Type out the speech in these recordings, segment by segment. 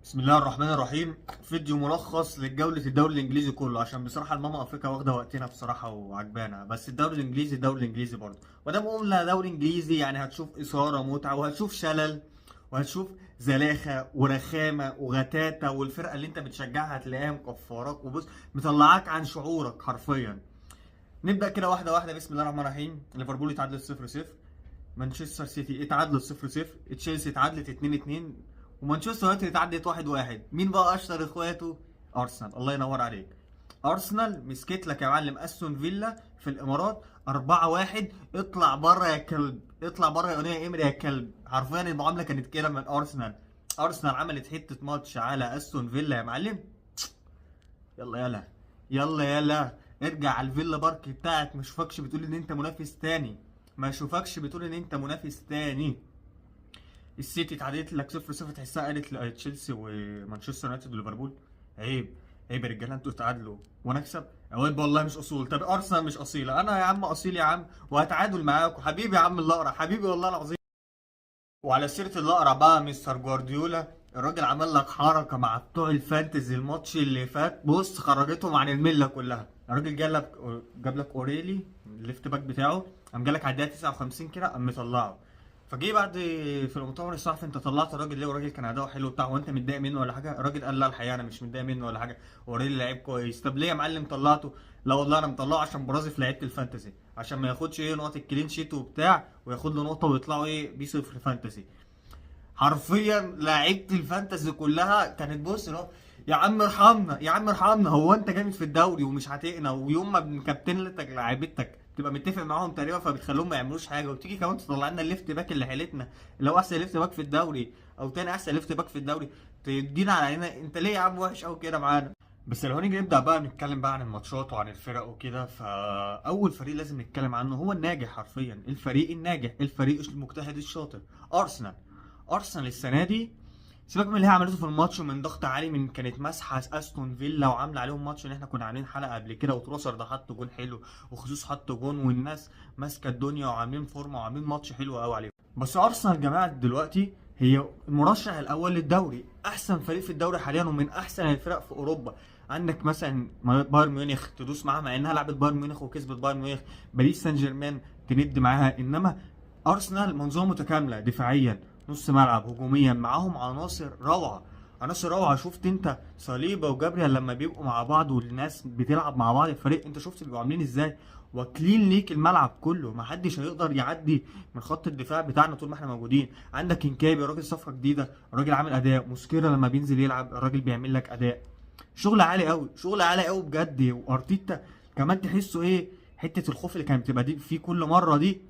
بسم الله الرحمن الرحيم. فيديو ملخص لجولة الدوري الانجليزي كله، عشان بصراحة الماما افريقيا واخدة وقتنا بصراحة وعجبانا. بس الدوري الانجليزي الدوري الانجليزي برضه، ما دام قلنا دوري انجليزي يعني هتشوف اثارة متعة، وهتشوف شلل، وهتشوف زلاخة ورخامة وغتاتة، والفرقة اللي انت بتشجعها هتلاقيها مكفراك وبص مطلعاك عن شعورك حرفيا. نبدأ كده واحدة واحدة. بسم الله الرحمن الرحيم. ليفربول اتعادلت 0-0، مانشستر سيتي اتعادلت 0-0، تشيلسي اتعادلت 2-2، ومانشستر يونايتد اتعادلت 1-1. مين بقى اشطر اخواته؟ ارسنال. الله ينور عليك. ارسنال مسكت لك يا معلم استون فيلا في الامارات 4-1. اطلع بره يا كلب، اطلع بره يا اوناي امري يا كلب. حرفيا المعاملة كانت كده من ارسنال. ارسنال عملت حتة ماتش على استون فيلا يا معلم. يلا يلا يلا يلا، ارجع على الفيلا بارك بتاعك. ما اشوفكش بتقول ان انت منافس تاني، ما اشوفكش بتقول ان انت منافس تاني. السيتي اتعادلت لك 0-0، تحسها قالت لتشيلسي ومانشستر يونايتد وليفربول عيب عيب يا رجاله، انتوا تتعادلوا وانا اكسب. اوقات والله مش اصول. طب ارسنال مش اصيلة؟ انا يا عم اصيل يا عم، وهتعادل معاكم حبيبي يا عم الاقرع، حبيبي والله العظيم. وعلى سيره الاقرع بقى، مستر جوارديولا الراجل عمل لك حركة مع بتوع ال fantasy الماتش اللي فات، بص خرجتهم عن الملة كلها. الراجل جاب لك اوريلي ال left back بتاعه، قام جالك على الدقيقة 59 كده قام مطلعه. فجه بعد في المؤتمر الصحفي، انت طلعت الراجل ليه؟ والراجل كان اداؤه حلو بتاع، وانت متضايق منه ولا حاجة؟ الراجل قال لا الحقيقة انا مش متضايق منه ولا حاجة، اوريلي لعيب كويس. طب ليه يا معلم طلعته؟ لا والله انا مطلعه عشان برازي في لعيبة ال fantasy، عشان ما ياخدش ايه نقط ال clean sheet وبتاع، وياخد له نقطة ويطلعوا ايه بيه صفر fantasy. حرفيا لعيبة ال fantasy كلها كانت بص اللي هو يا عم ارحمنا يا عم ارحمنا، هو انت جامد في الدوري ومش عاتقنا، ويوم ما بنكابتن لك لعيبتك تبقى متفق معاهم تقريبا فبتخليهم ما يعملوش حاجة، وتيجي كمان تطلع لنا ال left back اللي حيلتنا، اللي هو احسن left back في الدوري او تاني احسن left back في الدوري، تدينا على عينينا. انت ليه يا عم وحش قوي كده معانا؟ بس لو هنيجي نبدا بقى نتكلم بقى عن الماتشات وعن الفرق وكده، فاول فريق لازم نتكلم عنه هو الناجح حرفيا، الفريق الناجح، الفريق المجتهد الشاطر، ارسنال. ارسنال السنة دي سيبك من اللي هي عملته في الماتش ومن ضغط عالي، من كانت ماسحه استون فيلا وعامله عليهم ماتش، ان احنا كنا عاملين حلقة قبل كده، وتروسر ده حط جون حلو، وخصوص حط جون، والناس ماسكه الدنيا وعاملين فورمه وعاملين ماتش حلو قوي عليهم. بس ارسنال جماعة دلوقتي هي المرشح الاول للدوري، احسن فريق في الدوري حاليا ومن احسن الفرق في اوروبا. عندك مثلا بايرن ميونخ تدوس معاها مع انها لعبت بايرن ميونخ وكسبت بايرن ميونخ، باريس سان جيرمان تند معاها، انما ارسنال منظومة متكاملة دفاعيا، نص ملعب، هجوميا، معاهم عناصر روعه، عناصر روعه. شفت انت صليبه وجابريال لما بيبقوا مع بعض والناس بتلعب مع بعض الفريق، انت شفت بيبقوا عاملين ازاي؟ واكلين ليك الملعب كله، ما حدش هيقدر يعدي من خط الدفاع بتاعنا طول ما احنا موجودين. عندك انكابي راجل صفقة جديدة، الراجل عامل اداء. موسكيرا لما بينزل يلعب الراجل بيعمل لك اداء، شغل عالي قوي، شغل عالي قوي بجد. وارتيتا كمان تحسه ايه، حتة الخوف اللي كانت بتبقى دي في كل مرة دي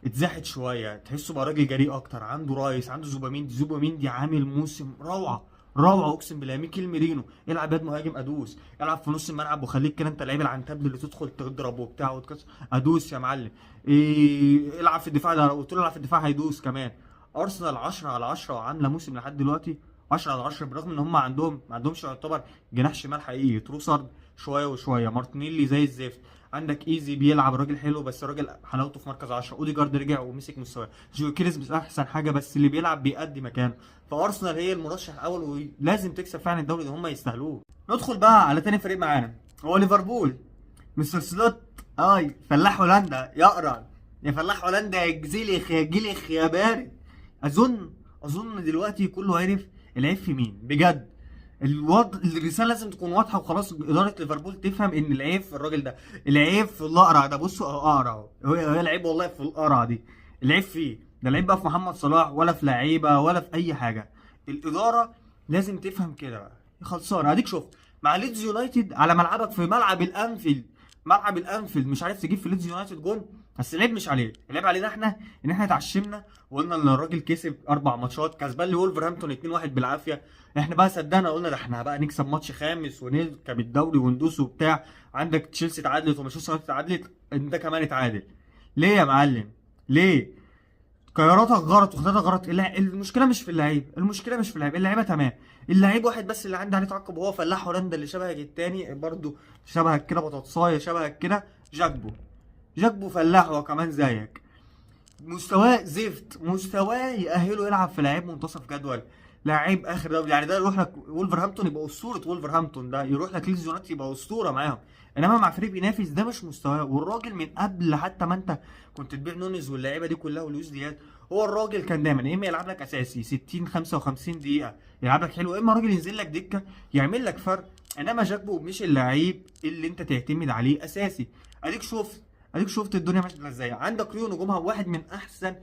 اتزاحت شوية، تحسه بقى راجل جريء اكتر، عنده رايس، عنده زوباميندي. زوباميندي عامل موسم روعه روعه اقسم بالله. ميكيل ميرينو العب يد مهاجم ادوس، العب في نص الملعب وخليك كده انت لعيب العنتبل اللي تدخل تضرب وبتاع وتكسر، ادوس يا معلم. إيه العب في الدفاع، ده لو قلت له العب في الدفاع هيدوس كمان. ارسنال 10 على 10 وعامله موسم لحد دلوقتي 10 على 10، بالرغم ان هم عندهم ما عندهمش يعتبر جناح شمال حقيقي، تروسارد شوية وشوية، مارتينيلي زي الزفت، عندك ايزي بيلعب راجل حلو بس الراجل حلاوته في مركز 10، اوديجارد رجع ومسك مستواه، جيوكيريز مش احسن حاجة بس اللي بيلعب بيأدي مكانه. فارسنال هي المرشح الاول ولازم تكسب فعلا الدوري ده، هم يستاهلوه. ندخل بقى على تاني فريق معانا هو ليفربول. مستر سلوت، اي فلاح هولندا يا اقرع، يا فلاح هولندا يا جزيلخ يا جيلخ يا بارد. اظن دلوقتي كله عرف العيب في مين بجد. الوضع الرسالة لازم تكون واضحة وخلاص، ادارة ليفربول تفهم ان العيب في الراجل ده، العيب في الاقرع ده. بصوا اهو اقرع اهو، هو العيب والله في القرع دي، العيب فيه ده، العيب بقى في محمد صلاح ولا في لعيبة ولا في اي حاجة. الادارة لازم تفهم كده بقى. خلصانه اديك شفت مع ليدز يونايتد على ملعبك في ملعب الانفيلد، ملعب الانفيلد مش عارف تجيب في ليدز يونايتد جون. بس العيب مش عليه، العيب علينا احنا ان احنا اتعشمنا وقلنا ان الراجل كسب 4 ماتشات، كسبان لولفرهامبتون 2-1 بالعافية. احنا بقى صدقنا قلنا ده احنا بقى نكسب ماتش خامس ونركب الدوري وندوس وبتاع. عندك تشيلسي اتعادلت ومانشستر يونايتد اتعادلت، انت كمان اتعادل ليه يا معلم؟ ليه؟ قراراتك غلط وخططك غلط. المشكلة مش في اللعيب، المشكلة مش في اللعيب، اللعيبة تمام. اللعيب واحد بس اللي عندي عليه تعقب وهو فلاح هولندا اللي شبهك التاني برضو، شبهك كده بطاطسايه شبهك كده، جاكبو. جاكبو فلاح هو كمان زيك، مستواه زفت، مستواه يأهله يلعب في لعيب منتصف جدول، لاعب اخر دوري، يعني ده يروح لك وولفرهامبتون يبقى اسطورة وولفرهامبتون، ده يروح لك ليدز يونايتد يبقى اسطورة معاهم، انما مع فريق بينافس ده مش مستواه. والراجل من قبل حتى ما انت كنت تبيع نونيز واللعيبة دي كلها ولويس دياز، هو الراجل كان دايما يا اما يلعب لك اساسي 60 55 دقيقة يلعب لك حلو، يا اما الراجل ينزل لك دكه يعمل لك فرق. انما جاكبو مش اللعيب اللي انت تعتمد عليه اساسي. اديك شفت الدنيا ماشية ازاي. عندك ريو نجومها واحد من احسن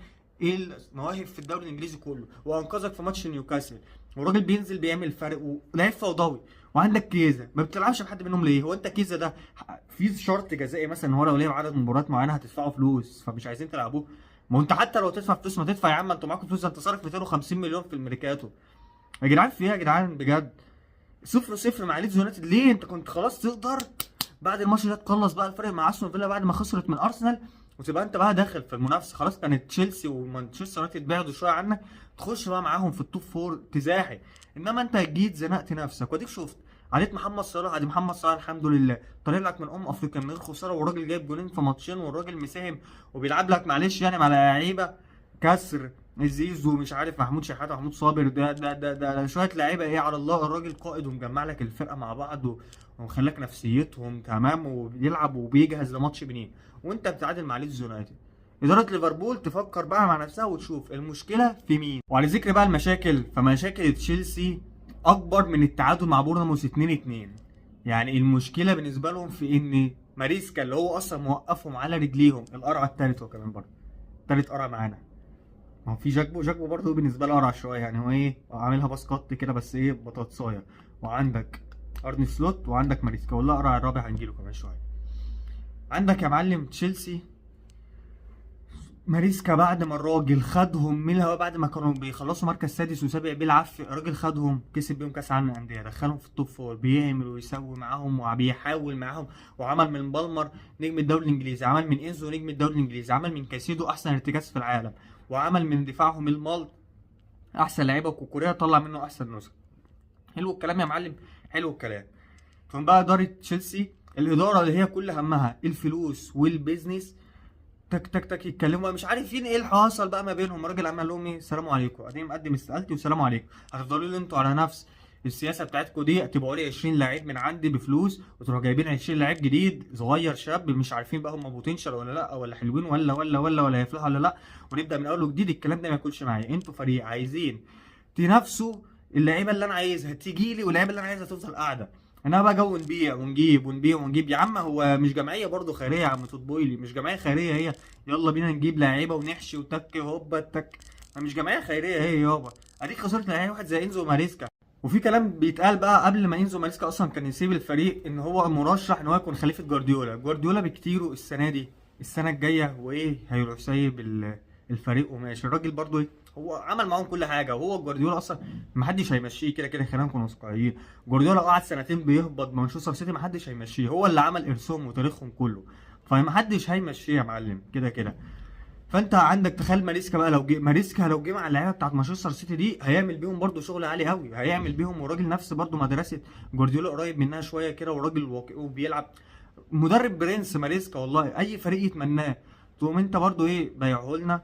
المواهب في الدوري الانجليزي كله، وانقذك في ماتش نيوكاسل، والراجل بينزل بيعمل فرق ولاعيب فوضوي. وعندك كيزا، ما بتلعبش بحد منهم ليه؟ هو انت كيزا ده في شرط جزائي مثلا ان هو لو لعب عدد مباريات معينة هتدفعوا فلوس، فمش عايزين تلعبوه؟ ما هو انت حتى لو تدفع فلوس ما تدفع يا عم، انتوا معاكم فلوس، انت صارف 250 مليون في الميركاتو يا جدعان. في ايه يا جدعان بجد؟ 0-0 مع ليدز يونايتد ليه؟ انت كنت خلاص تقدر بعد الماتش ده تخلص بقى الفرق مع استون فيلا بعد ما خسرت من ارسنال، وتبقى انت بقى داخل في المنافسة خلاص. كانت تشيلسي ومانشستر يونايتد بعدوا شوية عنك، تخش بقى معاهم في ال top four تزاحي. انما انت جيت زنقت نفسك، واديك شفت عليت محمد صلاح. ادي محمد صلاح الحمد لله طالع لك من افريقيا من غير خسارة، والراجل جايب جولين في ماتشين، والراجل مساهم وبيلعب لك معلش يعني مع لعيبة كسر زيزو مش عارف محمود شحاته محمود صابر، ده شوية لعيبة ايه على الله. الراجل قائد ومجمع لك الفرقة مع بعض ومخليك نفسيتهم تمام، وبيلعب وبيجهز لماتش بنين، وانت بتعادل مع ليدز يونايتد. ادارة ليفربول تفكر بقى مع نفسها وتشوف المشكلة في مين. وعلى ذكر بقى المشاكل، فمشاكل تشيلسي اكبر من التعادل مع بورنموث 2-2. يعني المشكلة بالنسبة لهم في ان ماريسكا اللي هو اصلا موقفهم على رجليهم، القرعة الثالث هو كمان برضه ثالث قرعه معانا. ما هو في جاكبو برضه بالنسبة له قرع شوية، يعني هو ايه عاملها buzz cut كده بس ايه بطاطسايه. وعندك ارني سلوت وعندك ماريسكا، والله قرع الرابع هنجيله كمان شوية. عندك يا معلم تشيلسي ماريسكا بعد ما الراجل خدهم من الهواء، بعد ما كانوا بيخلصوا مركز سادس وسابع بالعافية، الراجل خدهم كسب بيهم كاس عالم للاندية، دخلهم في ال top four، بيعمل ويسوي معاهم وبيحاول معاهم، وعمل من بالمر نجم الدوري الانجليزي، عمل من انزو نجم الدوري الانجليزي، عمل من كاسيدو احسن ارتكاز في العالم، وعمل من دفاعهم المالت احسن لعيبة، وكوكوريا طلع منه احسن نسخه. حلو الكلام يا معلم، حلو الكلام. ثم بقى ادارة تشيلسي، الادارة اللي هي كل همها الفلوس وال business، تك تك تك يتكلموا مش عارفين ايه اللي حصل بقى ما بينهم. الراجل عمل لهم ايه؟ السلام عليكم، اديني مقدم استقالتي والسلام عليكم. هتفضلوا لي انتوا على نفس السياسة بتاعتكم دي، تبقوا لي 20 لعيب من عندي بفلوس، وتروحوا جايبين 20 لعيب جديد صغير شاب مش عارفين بقى هم potential ولا لا، ولا حلوين ولا ولا ولا ولا هيفلحوا ولا لا، ونبدا من اول وجديد. الكلام ده ما ياكلش معايا. انتوا فريق عايزين تنافسوا، اللعيبة اللي انا عايزها تيجي لي، واللعيبة اللي انا عايزها تفضل قاعدة. انا بقى جو نبيع ونجيب ونبيع ونجيب يا عم، هو مش جمعية برضو خيرية يا عم تطبويلي، مش جمعية خيرية هي، يلا بينا نجيب لعيبة ونحشي وتك هوبا تك، مش جمعية خيرية هي يابا. اديك خسرت لعيبة واحد زي انزو ماريسكا. وفي كلام بيتقال بقى قبل ما انزو ماريسكا اصلا كان يسيب الفريق ان هو مرشح ان هو يكون خليفة جوارديولا. جوارديولا بكتيره السنة دي، السنة الجاية وايه هيروح سايب الفريق وماشي. الراجل برضو ايه هو عمل معاهم كل حاجة، وهو جوارديولا اصلا ما حدش هيمشيه كده كده، خلينا نكون واقعيين. جوارديولا قعد سنتين بيهبط مانشستر سيتي، ما حدش هيمشيه، هو اللي عمل ارثهم وتاريخهم كله، فما حدش هيمشيه يا معلم كده كده. فانت عندك تخيل ماريسكا بقى لو جه، ماريسكا لو جه مع اللعيبة بتاعت مانشستر سيتي دي هيعمل بيهم برده شغل عالي قوي، هيعمل بيهم. وراجل نفس برده مدرسه جوارديولا قريب منها شوية كده، وراجل واقعي وبيلعب، مدرب برنس ماريسكا والله، اي فريق يتمناه. تقوم انت برده ايه بيعه لنا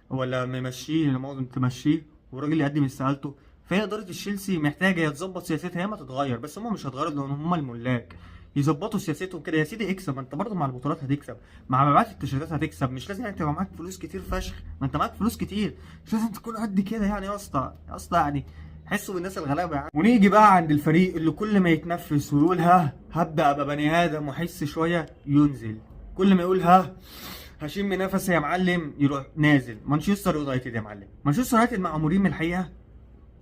ولا ممشيه، لما تمشيه والراجل يقدم استقالته. فهي ادارة تشيلسي محتاجه يتظبط سياستها، هي ما تتغير، بس هم مش هيتغيروا لان هم الملاك، يظبطوا سياستهم كده يا سيدي. اكسب، ما انت برضه مع البطولات هتكسب، مع مبيعات التيشيرتات هتكسب، مش لازم يعني تبقى معاك فلوس كتير فشخ، ما انت معاك فلوس كتير، مش لازم تكون قد كده يعني يا اسطى، يا اسطى يعني حسوا بالناس الغلابة يعني. ونيجي بقى عند الفريق اللي كل ما يتنفس ويقول ها هبدا ابقى بني ادم واحس شوية ينزل، كل ما يقول ها هشم نفسي يا معلم يروح نازل. مانشستر يونايتد يا معلم، مانشستر يونايتد مع مورينيو الحقيقة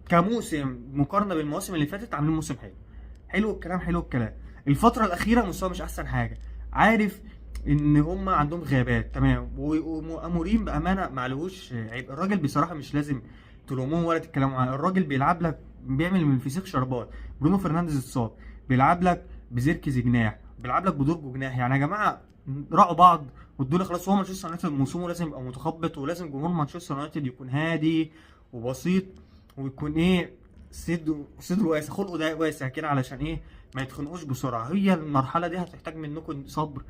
كموسم مقارنة بالمواسم اللي فاتت عاملين موسم حلو. حلو الكلام، حلو الكلام. الفترة الاخيرة مستوى مش احسن حاجة، عارف ان هم عندهم غيابات تمام، واموريم بامانه ما عليهوش عيب، الراجل بصراحة مش لازم تلوموه ولا تتكلموا عنه، الراجل بيلعب لك، بيعمل من الفسيخ شربات. برونو فرنانديز اتصاب، بيلعب لك بزيركز جناح، بيلعب لك بدورجو جناح، يعني يا جماعة راعوا بعض والدنيا خلاص. هو مانشستر يونايتد موسمه لازم يبقى متخبط، ولازم جمهور مانشستر يونايتد يكون هادي وبسيط، ويكون ايه صدره واسع، خلقه ده واسع كده، علشان ايه ما يتخنقوش بسرعة. هي المرحلة دي هتحتاج منكم صبر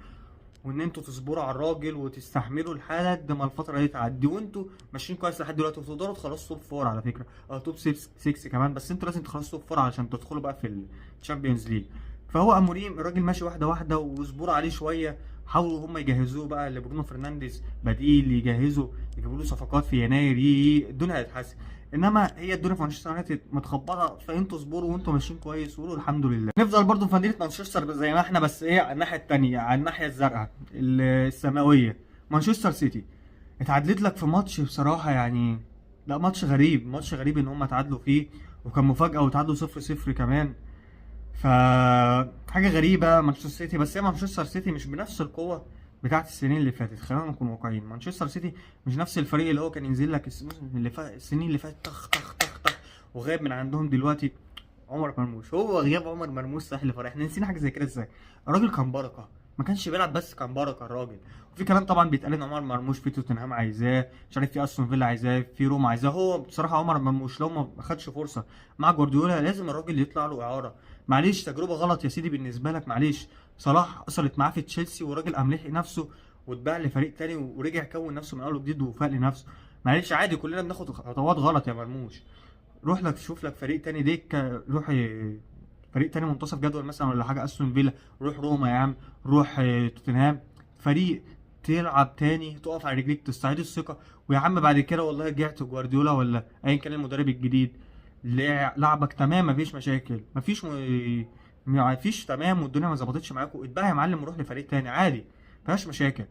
وان انتوا تصبروا على الراجل وتستحملوا لحد ما الفترة دي تعدي، وانتوا ماشيين كويس لحد دلوقتي وتقدروا تخلصوا top four على فكرة، top 6 كمان، بس انتوا لازم تخلصوا top four علشان تدخلوا بقى في ال Champions League. فهو اموريم الراجل ماشي واحدة واحدة، واصبروا عليه شوية، حاولوا هم يجهزوه بقى لبرونو فرنانديز بديل، يجهزوا يجيبوا له صفقات في يناير، الدنيا هتتحسن. انما هي الدنيا في مانشستر يونايتد متخبطه، فانتوا اصبروا وانتوا ماشيين كويس وقولوا الحمد لله. نفضل برضو في مدينة مانشستر زي ما احنا، بس ايه على الناحية الثانية، على الناحية الزرقاء السماوية. مانشستر سيتي اتعادلت لك في ماتش بصراحة، يعني لا ماتش غريب، ماتش غريب ان هم اتعادلوا فيه، وكان مفاجاة وتعادلوا 0-0 كمان، فحاجه غريبة مانشستر سيتي. بس هي مانشستر سيتي مش بنفس القوة بتاعت السنين اللي فاتت، خلينا نكون واقعيين. مانشستر سيتي مش نفس الفريق اللي هو كان ينزل لك السنين اللي فاتت طخ طخ طخ طخ، وغايب من عندهم دلوقتي عمر مرموش. هو غياب عمر مرموش صح لفريق، احنا نسينا حاجة زي كده ازاي؟ الراجل كان بركة، ما كانش بيلعب بس كان بركة الراجل. وفي كلام طبعا بيتقال ان عمر مرموش في توتنهام عايزاه، مش عارف في استون فيلا عايزاه، في روما عايزاه. هو بصراحة عمر مرموش لو ما خدش فرصة مع جوارديولا لازم الراجل يطلع له اعاره. معلش تجربه غلط يا سيدي بالنسبة لك، معلش صلاح حصلت معاه في تشيلسي والراجل قام لحق نفسه واتباع لفريق تاني ورجع كون نفسه من اول وجديد وفاق لنفسه. معلش عادي كلنا بناخد خطوات غلط يا مرموش، روح لك شوف لك فريق تاني ديك، روح فريق تاني منتصف جدول مثلا ولا حاجة، استون فيلا، روح روما يا عم، روح توتنهام، فريق تلعب تاني تقف على رجليك تستعيد الثقة. ويا عم بعد كده والله رجعت جوارديولا ولا ايا كان المدرب الجديد لعبك تمام، مفيش مشاكل، مفيش تمام، والدنيا ما ظبطتش معاكم، اتباع يا معلم وروح لفريق تاني عادي، مفيهاش مشاكل.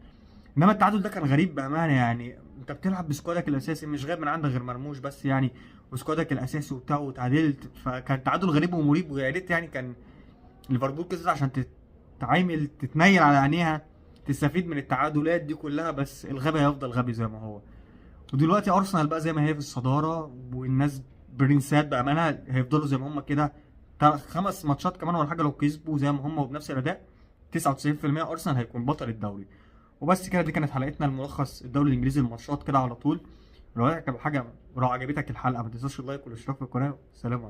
انما التعادل ده كان غريب بامانه، يعني انت بتلعب ب squad ك الاساسي، مش غايب من عندك غير مرموش بس يعني، و squad ك الاساسي وبتاع، وتعادلت، فكان تعادل غريب ومريب. ويا ريت يعني كان ليفربول كسبت عشان تتعامل تتنيل على عينيها، تستفيد من التعادلات دي كلها، بس الغبي هيفضل غبي زي ما هو. ودلوقتي ارسنال بقى زي ما هي في الصدارة، والناس برنسات بامانه هيفضلوا زي ما هم كده 5 ماتشات كمان ولا حاجة، لو كسبوا زي ما هم وبنفس الاداء 99% ارسنال هيكون بطل الدوري. وبس كده، دي كانت حلقتنا الملخص الدوري الانجليزي الماتشات كده على طول. لو عجبتك الحلقة ما تنساش ال like والاشتراك في القناة. سلام عليكم.